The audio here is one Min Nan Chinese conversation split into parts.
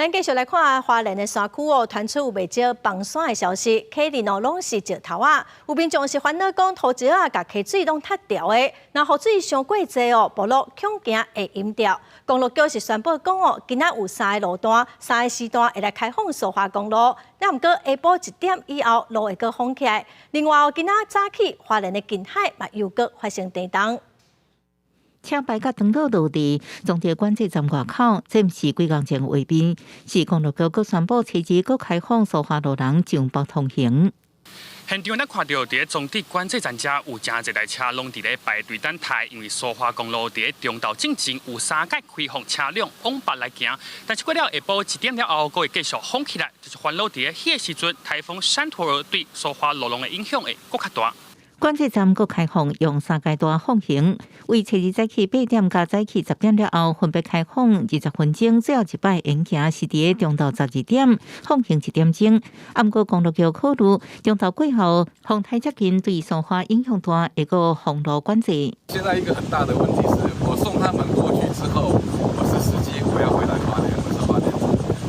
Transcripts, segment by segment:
咱繼續來看花蓮的山區哦，傳出有袂少崩山的消息，溪裡哦攏是石頭仔，有民眾是煩惱講土石仔共溪水攏塞牢的，若雨水傷過濟哦，暴露恐驚會淹掉。公路局是宣布講哦，今仔有三個路段、三個時段會來開放蘇花公路，啊，毋過下晡1點以後路會閣封起來。另外哦，今仔早起花蓮的近海嘛又閣發生地動。車牌佮長路落佇中壢管制站外口，這毋是幾工前畫面，是公路局閣宣布初二閣開放蘇花路廊上北通行。現場咱看著佇咧中壢管制站遮有誠濟台車攏佇咧排隊等待，因為蘇花公路佇咧中晝進前有三擺開放車輛往北來行，但是過了下晡1點了後，閣會繼續封起來，就是煩惱佇咧彼個時陣，颱風珊陀爾對蘇花路廊的影響會閣較大。管制站閣開放，用三階段放行，為初二早起8點佮早起10點了後，分別開放20分鐘，最後一擺延行是佇咧中晝12點放行1點鐘。啊，毋過公路局考慮中晝過後，風台接近對蘇花影響大，會閣封路管制。現在一個很大的問題是，我送他們過去之後，我是司機，我要回來花蓮，我是花蓮，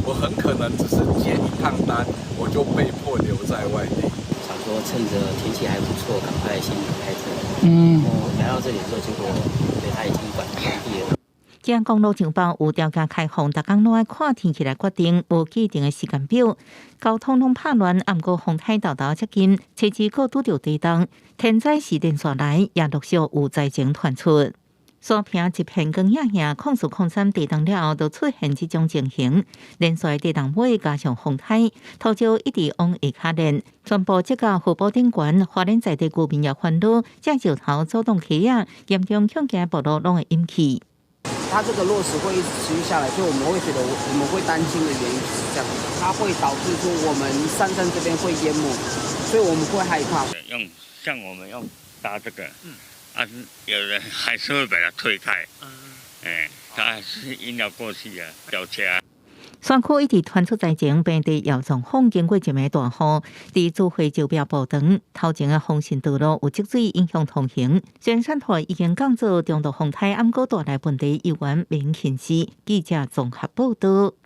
我很可能只是接一趟單，我就被迫留在外地。想說趁着天氣還不錯，趕快先離開這裡。然後來到這裡之後，結果對他已經關閉了。這公路上北有條件開放，逐工攏愛看天氣來決定，無既定的時間表。交通攏拍亂，毋過風颱沓沓接近，車子閣拄著地動，天災是連續來，也陸續有災情傳出。山坪一片光影影，04-03地動了後，就出現這種情形。連續地動尾加上風颱，土石一直往下跤連，全部積到湖泊頂懸，花蓮在地居民也煩惱，這石頭阻擋溪仔，嚴重恐驚部落攏會淹去。它這個落石會一直持續下來，所以我們會覺得我們會擔心的原因是這樣，它會導致說我們山上這邊會淹沒，所以我們會害怕。用像我們用搭這個，啊，有人還是會把它推開，哎，他還是硬要過去啊，吊車。山區一直傳出災情，平地也狀況經過一暝大雨，佇主會石壁步長頭前的豐盛道路有積水影響通行。雖然珊陀爾已經降做中度風颱，毋過帶來問題猶原免輕視。記者綜合報道。